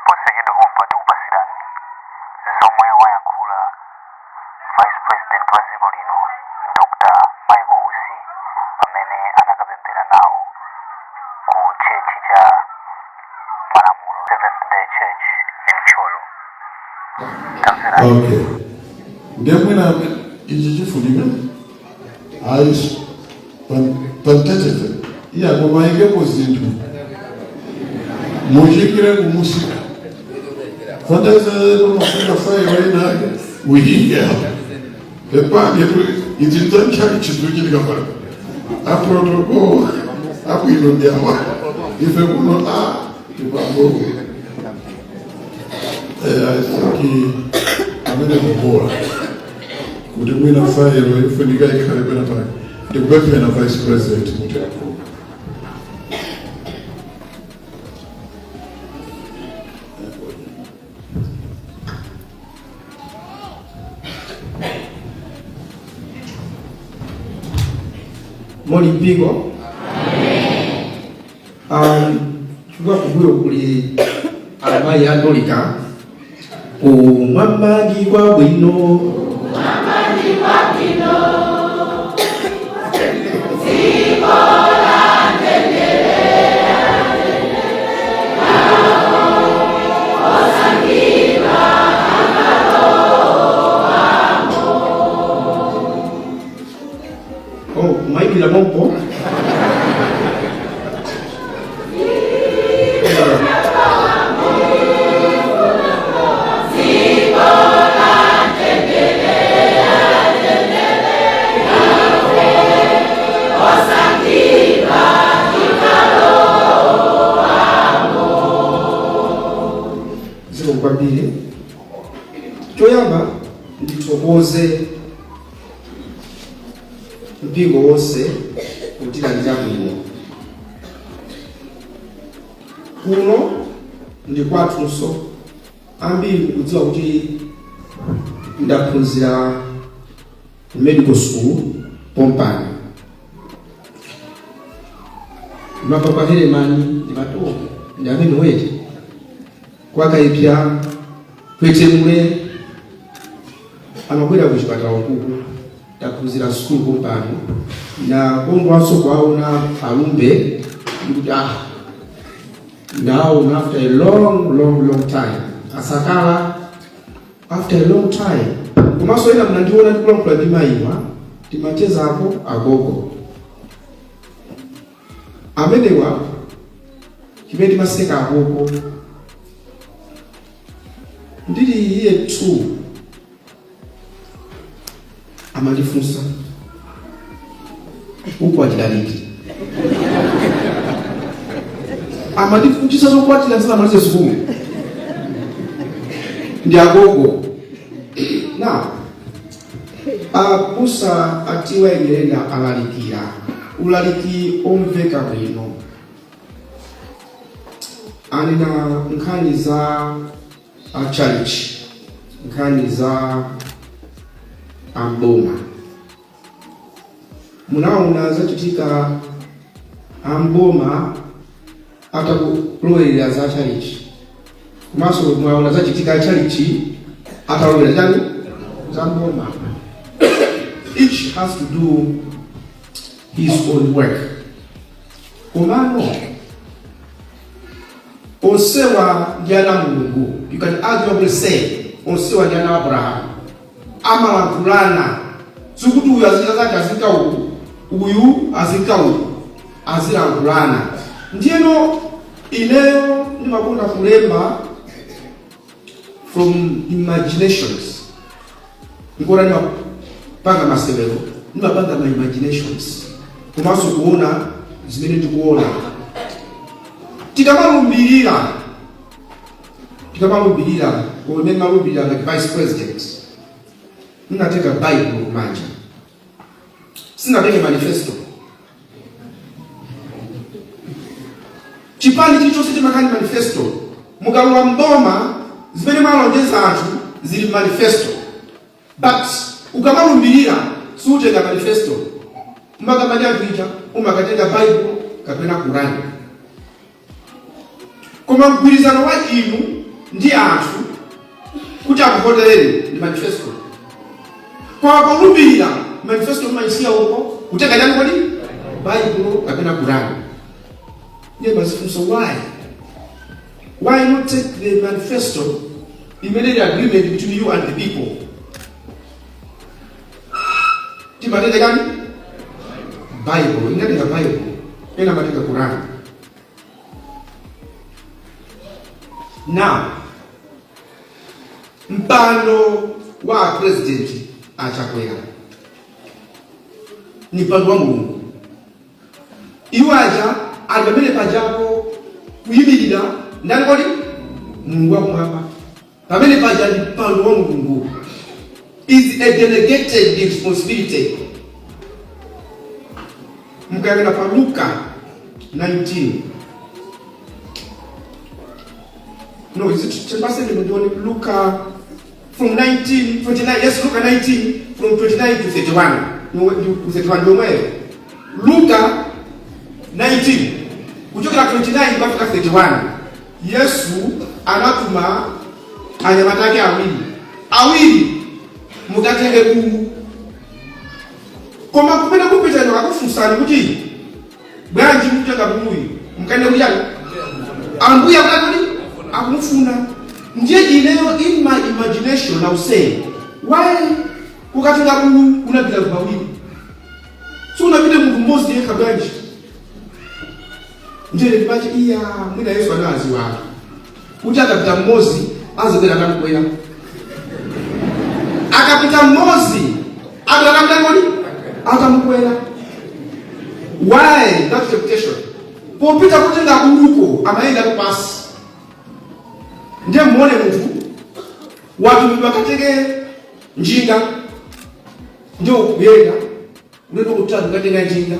Posachedwa pompa tikupasirani zomwe wayankhula Vice President wa dziko lino Dr. Michael Usi pamene anakapemphera nawo ku church cha Malamulo Seventh Day Church in Thyolo. Tamverani. Okay, ndiye mwina ichi chifunika ayi pantetete iya, koma ikepo zinthu muchikire kumusika fandaisa pamafunga failo inake uyike apa pepani tu izi nzanchali chinthu pano a protocol abwino ndi awa ife kuno a tipambo. I think amene kubola kuti mwina failo ifunika ikhale pena pake. Ndikupemphera, Vice President, kuti akhulu. Moni mpingo. Chifukwa kumbuyo kuli amayi atolika, kumwamba ndi kwabwino. Oh, kumayikira pompo. Zikomo kwambiri. Choyamba ndithokoze mpingo wonse kutilandira bwino. Kuno ndi kwathunso. Ambiri mukudziwa kuti ndaphunzira medical school pompano, ndimapha kwa Helemani, ndimati ndi amene wete kwakaipya kwetemule amakwera kuchipatala ukuku. Taphunzira sukulu pompano na kondwanso kwaona alumbe ndikuti ndaona after a long, long, long time, asakala after a long time. Komanso ena mnandiona ndikulankhula ndi mayiwa, timachezako agogo amenewa, chimene timaseka agogo ndili year 2 amandifunsa, "Ukwatira liti?" Amandifunsa zokwatira ndisanamalize sukulu ndi agogo. Now, abusa atiwa Nyirenda alalikira ulaliki omveka bwino, anena nkhani za a church, nkhani za amboma. Munaona zachitika amboma atakulowelera za church, komanso mwaona zachitika church atalowelera chani za mboma. Each has to do his own work, komano onsewa ndi ana a Mulungu. You can arguably say onsewa ndi ana a Abrahamu, amalankhulana. Sikuti uyu azichita zake azinka uku, uyu azinka uku, azilankhulana. Ndiyeno ineyo ndimakonda kulemba from imaginations. Nkona ndimapanga masewero, ndimapanga ma imaginations komanso kuona zimene ndikuona. Tikamalumbirira, kumene malumbirira ngati Vice President, ndinatenga Bible kumanja, sinatenge manifesto. Chipani chilichonse chimakhala ndi manifesto. Mukalowa mboma, zimene mwalonjeza anthu zili manifesto, but ukamalumbirira sutenga manifesto. Umakamba ndi anthu ija, umakatenga Bible kapena Quran, koma mgwirizano wa inu ndi anthu kuti akuvotereni ndi manifesto. Koma polumbirira, manifesto mumayisiya uko, kutenga chani kodi? Baibulo kapena Kurani. Ndiye mazifunso, why not take the manifesto imene ili agreement between you and the people? Timatenga chani? Bible. Inatenga Bible, ena amatenga Quran. Now, mpando wa president aChakwera ni mpando wa Mulungu. Iwo aja ali pamene pajapo kuyimirira ndani kodi? Mulungu wakumwamba. Pamene paja ndi mpando wa Mulungu, is a delegated responsibility. Mukayang'ana pa Luka 19, no, is it chembasende? Mundione Luka from 19 29. Yes, Luka 19 from 29 to 31. No, to 31 ndiomweyo. Luka 19 kuchokera 29 mpaka 31. Yesu anatuma anyamata ake awiri awiri, "Mukatenge bulu, koma kumene kupita ino akakufunsani kuti bwanji mukutenga buluyu, mukayende kuchani? Ambuye akutani? Akumufuna." Ndiye ineyo, in my imagination, I will say, why kukatenga bulu kunapita pawiri? Sunapite munthu mmodzi yekha bwanji? Ndiye ndimati iya, mwina Yesu anaziwa kuti akapita mmodzi azibwera atamukwera. Akapita mmodzi abwera atamutangoli atamukwera. Why that temptation? Popita kutenga buluko amayenda kupasi. Ndiye muone munthu watumidwa katenge njinga, ndiye kuyenda ulendo kutatu katenga njinga,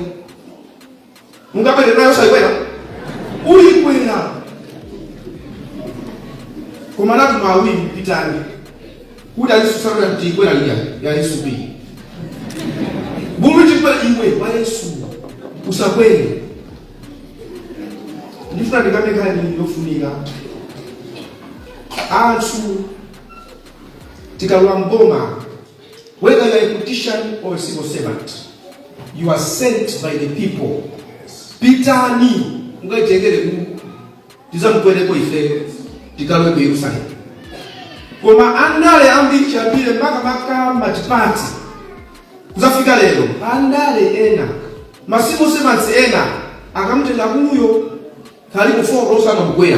mungabwere nayo? Sayikwera, uyikwera. Koma anatuma awiri, pitani, kuti azisusana kuti ikwera lija ya Yesu pili bulu tikwera, iwe wa Yesu usakwere. Ndifuna ndikambe nkhani yofunika. Anthu tikalowa mboma, whether you are a politician or a civil servant, you are sent by the people. Pitani mukayitengere ku tizamukwereko ifeyo tikalowe ku Yerusalemu. Koma andale ambiri chambire, makamaka matipati kuzafika lero, andale ena, ma civil servants ena, akamutenga buluyo kalipo foro osamamukwera,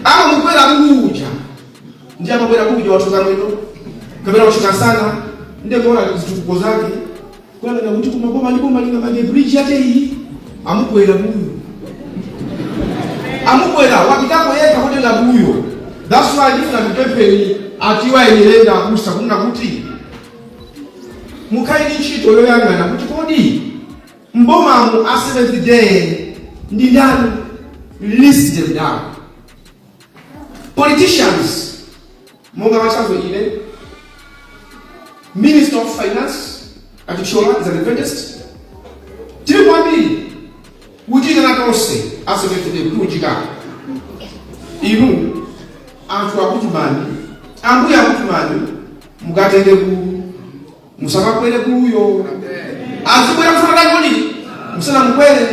amamukwera bulu uja. Ndi amakwera bulu uja, wathoka mwendo kapena wathoka sana. Ndiye kuona zitukuko zake, kuyang'ana kuti kumaboma ndipo malinga mange bridge yake iyi, amukwera buluyo, amukwera, wapitako yekha kutenga buluyo. That's why ndifuna ndipempheni atiwayenerera abusa kunena kuti mukhale ndi ntchito yoyang'ana kuti kodi mbomamu a Seventh Day ndi ndani? List them down. Politicians, monga machazo ine, Minister of Finance atichola is an Adventist. Tili kwambiri kuchitana tonse a Seventh Day kuti inu anthu akutumani, Ambuye akutumani mukatenge ku musakakwere buluyo, azibwera kufanana kodi musanamukwere,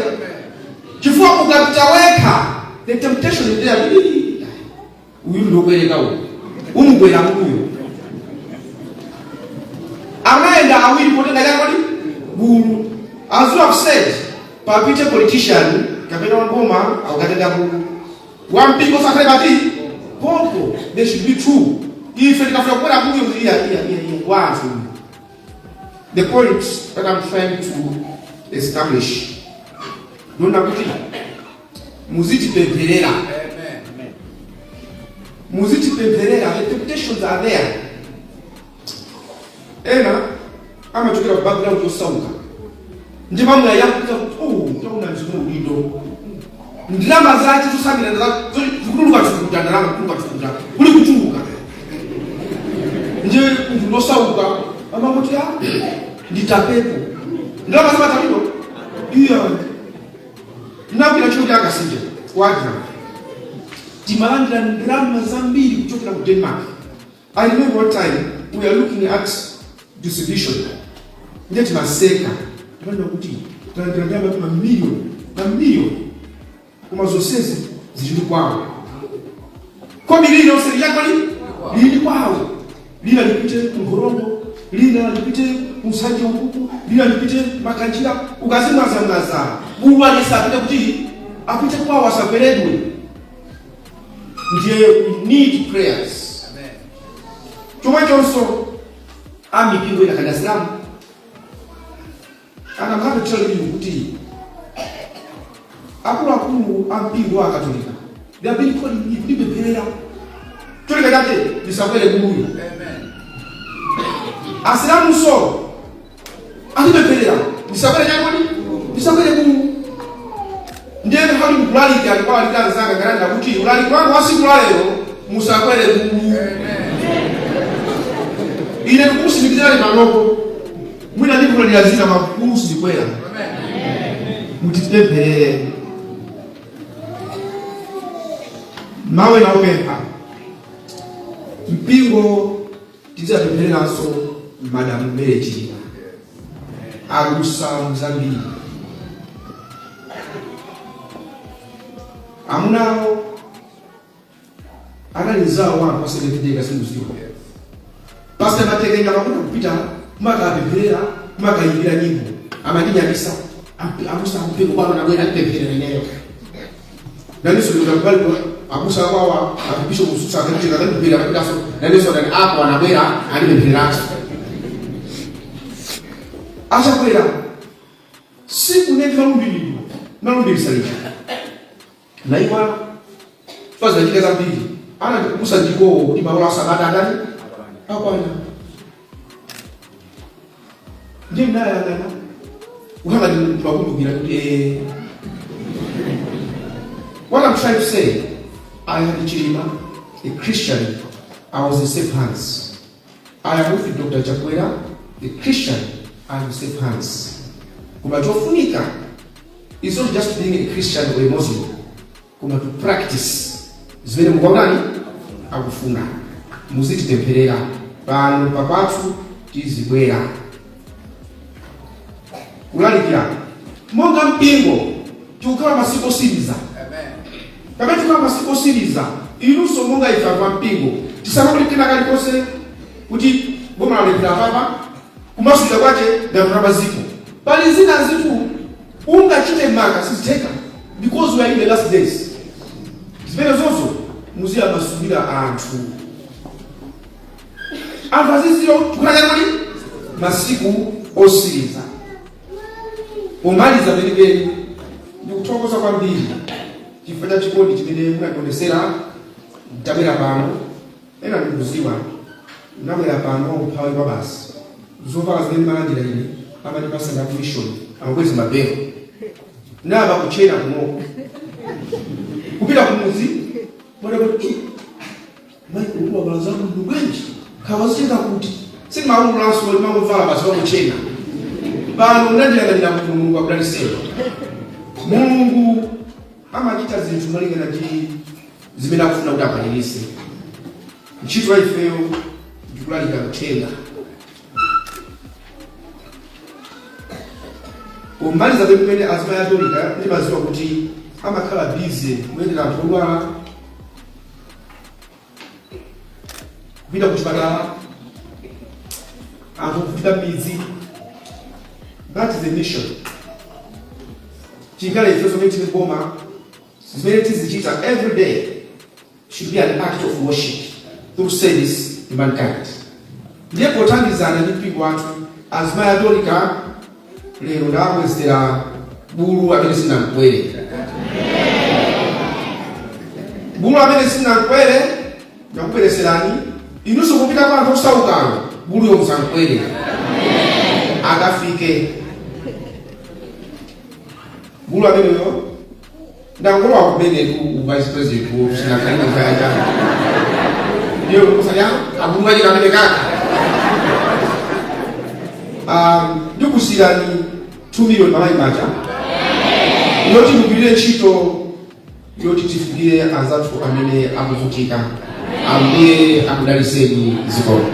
chifukwa ukapita wekha, the temptation is there. Ii, uyu ndokwereka uyu, umukwera buluyo. Amayenda awiri potenga chakodi bulu. As you have said, papite politician kapena waboma akukatenga bulu, wampingo sakhale pati pompo. There should be two. Ife tikafuna kukwera buluyo kuti iya, iya, iya, iya, wanthu. The point that I'm trying to establish, ndona kuti muzitipempherera, muzitipempherera. The temptations are there. Ena amachokera ku background yosauka, ndi pamwe yakuita kuti, oh, taona zimwe udindo, ndalama zace zosamira zikutuluka tukuta, ndalama kutuluka tukuta, kuli kuchuluka. Nje munthu ndosauka amangoti, "Ah, nditapepo." Ndalama zimatalidwa iya. Ndinagwira ntchito ndi akasinja ku ADRA. Timalandira ndalama zambiri kuchokera ku Denmark. I remember one time we are looking at distribution, ndiye timaseka, timanena kuti talandira ndalama mamiliyoni mamiliyoni, koma zonsezi zili kwawo. Kobiri lililonse liyakoli lili kwawo, lina lipite ku Nkhorongo, lina lipite kuNsanje ukuku, lina lipite Makanjira. Ukazimwazamwaza, bulu alisa apite kuti apite kwawo, asakweredwe. Ndiye we need prayers. Chomwechonso amipingo ina, kandi Asilamu. And I'm happy to tell you kuti akuluakulu a mpingo wa Akatolika, they have been calling me kundipempherera cholinga chake ndisakwere buluyo. Asilamunso andipempherera ndisakwere chakodi, ndisakwere bulu. Ndiye nthawi ndikulalika, ndikulalika anzanga ngalanda kuti ulaliki wanga wa siku la lero, musakwere bulu. Ine ndikukusimikizirani panopo, mwina ndikulalira zina, makulu sindikwera. Mutipempherere. Mawu ena opempha mpingo, tizapemphereranso Madamu Mary Chilima, alusa zambiri. Amunawo anali nzawo wanthu aseventh-day, simuziwa Pastor Matekenya makuti kupita kumakapempherera, kumakayimbira nyimbo, amandinyadisa abusa mpingo kwano nabwera ndipempherera ineyo. Naninso ndikutambali abusa kwawa apipisho kususa akacheka akandipempherera, akapitaso naninso ndani apo anabwera andipemphereranso. Achakwera, siku neti malumbiridwa malumbirisa lija naiwala chifukwa zinachitika zambiri. Anandikumbutsa ndikowo kuti maola asabata atani akwana. Ndiye ndinayang'ana kuhanga ndimakumbukira kuti what I'm trying to say, I had Chilima, a Christian, I was in safe hands. I am with Dr. Chakwera, a Christian, I am in safe hands. Koma chofunika is not just being a Christian or a Muslim, koma to practice zimene mukaonani akufuna. Muzitipempherera pano pakwathu, tizibwera kulalikira monga mpingo. Tikukhala masiku osiriza. Pamene tikukhala masiku osiriza, inunso monga ife anthu ampingo tisamakuti kena kalikonse kuti boma lalephera papa kumasulira kwache ndanthu paziko. Pali zina zinthu ungachite maka sizitheka because we are in the last days. Zimene zonso muziyamasulira anthu, anthu aziziwa kuti tikukhala chakuti masiku osiriza. Pomaliza penipeni, ndikuthokoza kwambiri chifukwa cha chikondi chimene munandionesera ndabwera pano. Ena ndikuziwa ndabwera pano umphawi kwa basi. Zovala zimene ndimalandira ine amandipasa ndi mission, amakweza mabelo naba kuchena kunoko kupita kumuzi bwana kuti mayi kuwa bala zangu bwanji kawazitenga kuti sindimaululanso, ndimangovala basi pakuchena pano. Unandiyang'anira kuti Mulungu akudaliseni. Mulungu amachita zinthu malingana ndi zimene akufuna kuti akwanirise. Ntchito ya ifeyo ndikulalika uthenga. Pomaliza pemene azimayi atolika, ndimaziwa kuti amakhala busy kuyendera anthu odwala, kupita kuchipatala, anthu kupita m'midzi. That is the mission. Chinkale ife zomwe tili boma, zimene tizichita every day should be an act of worship through service to mankind. Ndiye pothandizana ndi mpingo wathu, azimayi atolika lero ndakwezera bulu amene sinamkwere, bulu amene sinamkwere ndakubwereserani. Inunso kupita kwa anthu osaukawo, buluyo musankwere, akafike bulu ameneyo. Ndangolowa kumene ku vice president wo sinakhalire kaya chana ndiyo kusanya abulu kachika amene kaka. Ndikusiyirani 2 million Malawi kwacha yoti mugwirire ntchito. yoti tifikire anzathu amene akuvutika. Ambuye akudalitseni. Zikomo.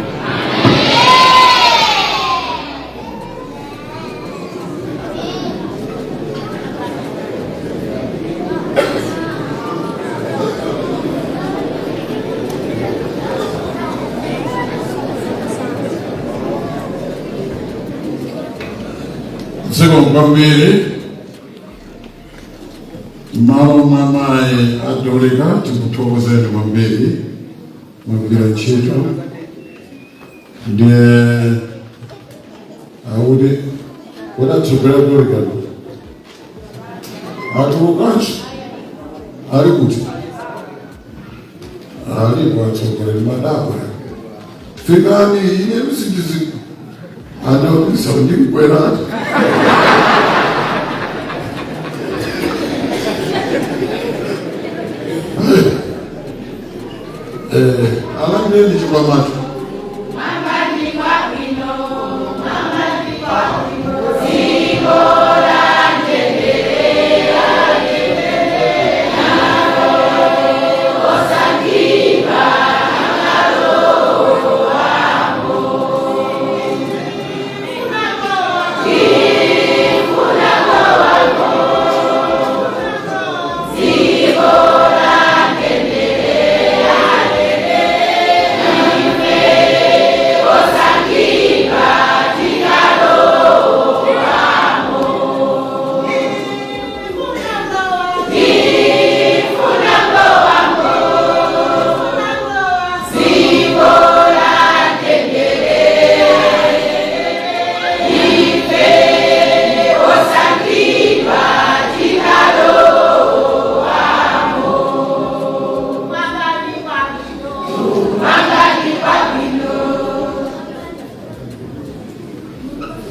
Zikomo kwambiri. Malo mwa mayi a Dorika, tikuthokozeni kwambiri, mwagwira ntchito. Ndiye akuti udatsogolera Dorika atulukanso ali kuti alipo atsogoleri madabwa fikani ine msindizi andobisa ndikwerati. Alandeni chikwamacho.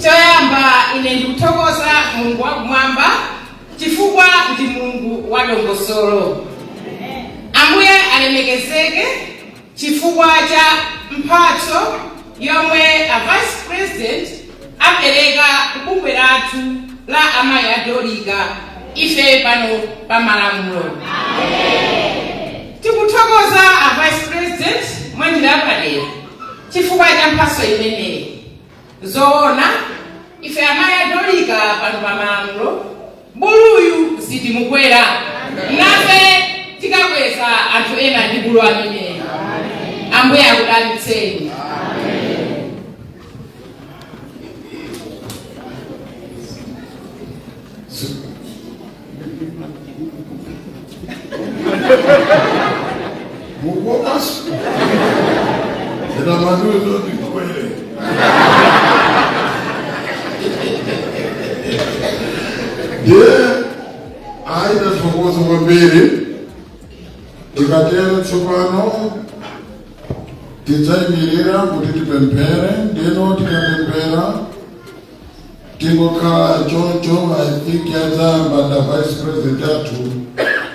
Choyamba, ine ndikuthokoza Mulungu wakumwamba chifukwa ndi Mulungu wa dongosolo. Ambuye alemekezeke chifukwa cha mphatso yomwe a Vice President apereka kubungwe lathu la amayi a Dorika. Ife pano pa Malamulo tikuthokoza a Vice President mwanjira yapadera chifukwa cha mphatso imeneyi. Zoona, ife amayi a Dorika pano pa Malamulo, buluyu sitimukwera, nafe tikakweza anthu ena ndi bulu ameneyi. Ambuye akudalitseni. Mukuokaso ina manuzo ndikwere. Ye, ayi, tathokoza kwambiri. Tikatero tsopano tidzayimirira kuti tipemphere. Ndino tikapemphera tingokhala choncho. I think yadzayamba nda Vice President athu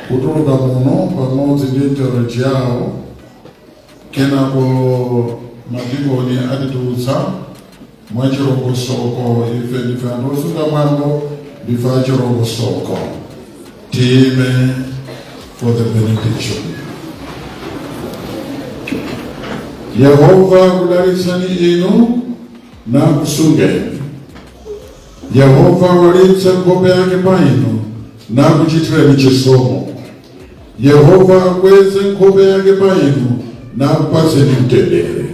kutuluka muno pamodzi ndi entourage yawo, kenako madikoni atitulutsa mwachilongosoko. Ife ndife anthu osunga mwambo, ndife achilongosoko. Tiyime for the benediction. Yehova akudalitsani inu nakusungeni. Yehova awalitse nkhope yake pa inu nakuchitireni chisomo. Yehova akweze nkhope yake pa inu nakupatseni mtendere.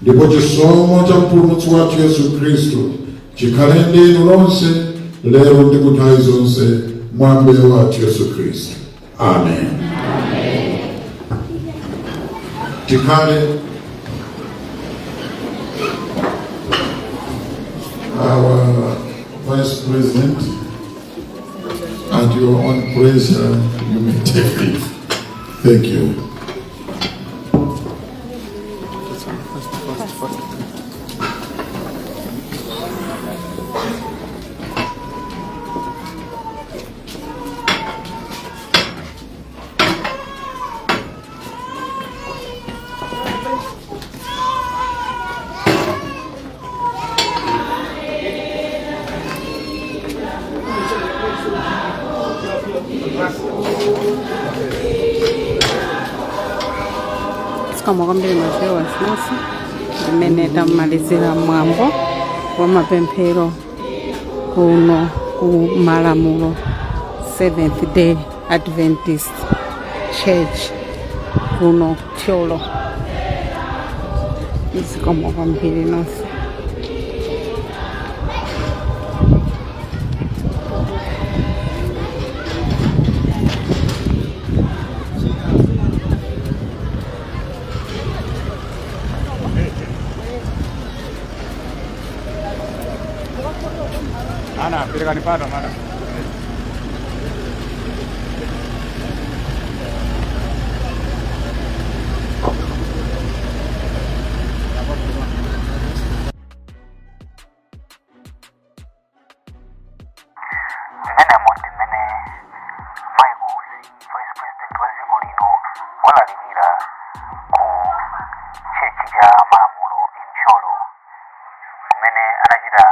Ndipo chisomo cha Mpulumutsi wathu Yesu Khristu chikhale ndi inu nonse lero ndi ku nthawi zonse, mwa Ambuye wathu Yesu Khristu. Amen. Tikhale. Our Vice President, at your own pleasure, you may take leave. Thank you. Zikomo kwambiri ma viewers nonse, ndimene tamalizira mwambo wa mapemphero kuno ku Malamulo Seventh Day Adventist Church kuno Thyolo. Zikomo kwambiri nonse. Ana, pelekani pata mana. Mmenemo ndi mmene Michael Usi, Vice President wa dziko lino, walalikira ku church cha Malamulo in Thyolo, kumene anachita